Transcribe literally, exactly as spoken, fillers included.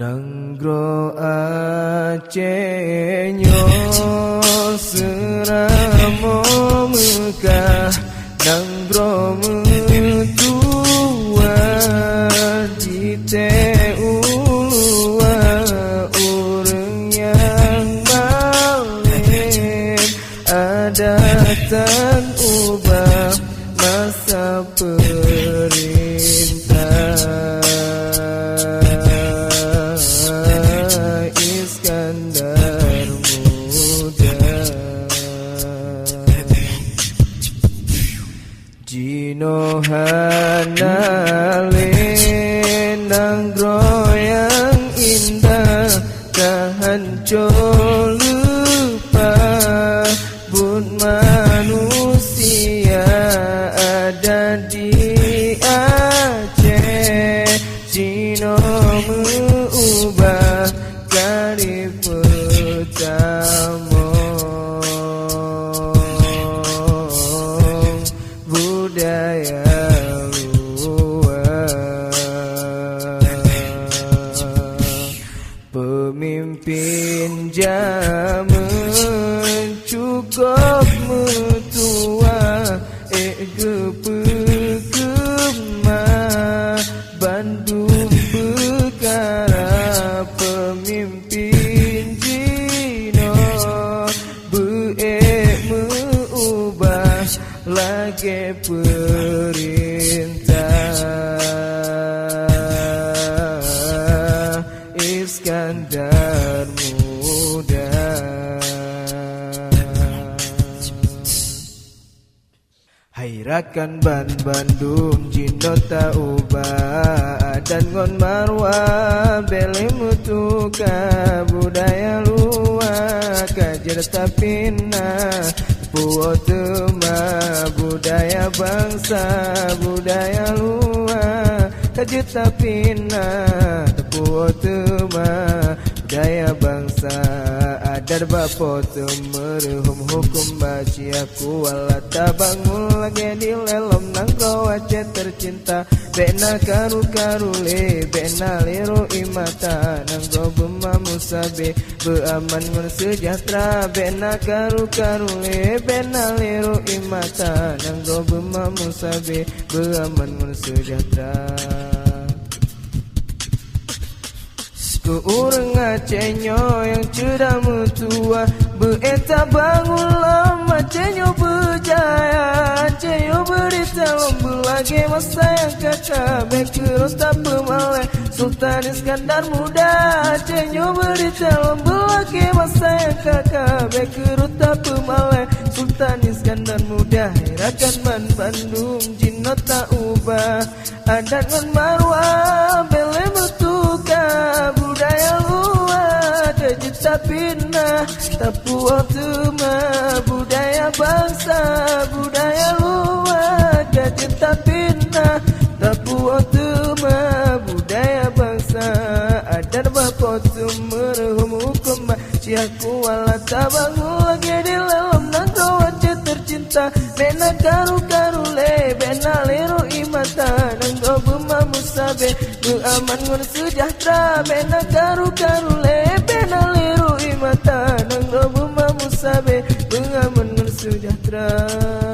Nanggroe Aceh nyoe seuramoe meukah, nanggroe meutuwah di tée uluwa ureuëng nyang malém adat dan ubah masa peurintah Iskandar Muda. Jinoe hana lé nanggroe nyang indah ka hanco leupah. Buet manusia adat di Aceh jinoe meu-ubah kari peutamong budaya luwa. Peumimpén jamén cukôp meutuwah, ék geupeukeumah bandum peukara. Peumimpén jinoe beu-ék meu-ubah lagée peurintah Iskandar Muda. Hai rakan banbandum, jinoe ta-ubah adat ngon marwah, bék lé meutuka budaya luwa. Ka jeuet tapinah, puwoe teuma budaya bansa, budaya luwa. Ka jeuet tapinah, puwoe teuma budaya bansa. Adat bak Po Teumeureuhom, hukôm bak Syiah Kuala, tabangun lagée dilée lom nanggroe Aceh teucinta. Bék na karu-karu lé, bék na lé rô ié mata, nanggroe beuma meusabe, beuaman ngon seujahteura. Bék na karu-karu lé, bék na lé rô ié mata, nanggroe beuma meusabe, beuaman ngon seujahteura. Keu ureuëng Aceh nyoe nyang ceudah meutuwah, beu-ék tabangun lom Aceh nyoe beujaya. Aceh nyoe beurita lom beulagée masa nyang ka-ka, bék keuroh tapeumalée Sultan Iskandar Muda. Aceh nyoe beurita lom beulagée masa nyang ka-ka, bék keuroh tapeumalée Sultan Iskandar Muda. Hai rakan banbandum, jinoe ta-ubah adat ngon marwah, bék lé meutuka budaya luwa. Ka jeuet tapinah, tapuwoe teuma budaya bansa, budaya luwa. Ka jeuet tapinah, tapuwoe teuma budaya bansa. Adat bak Po Teumeureuhom, hukôm bak Syiah Kuala, tabangun lagée dilée lom nanggroe Aceh teucinta. Bék na karu-karu lé, bék na lé rô ié mata, nanggroe beuma Beuaman ngon seujahteura, bèk na karu-karu lé, bèk na lé ru'i mata, nanggroe beumameusabe, beuaman ngon seujahteura.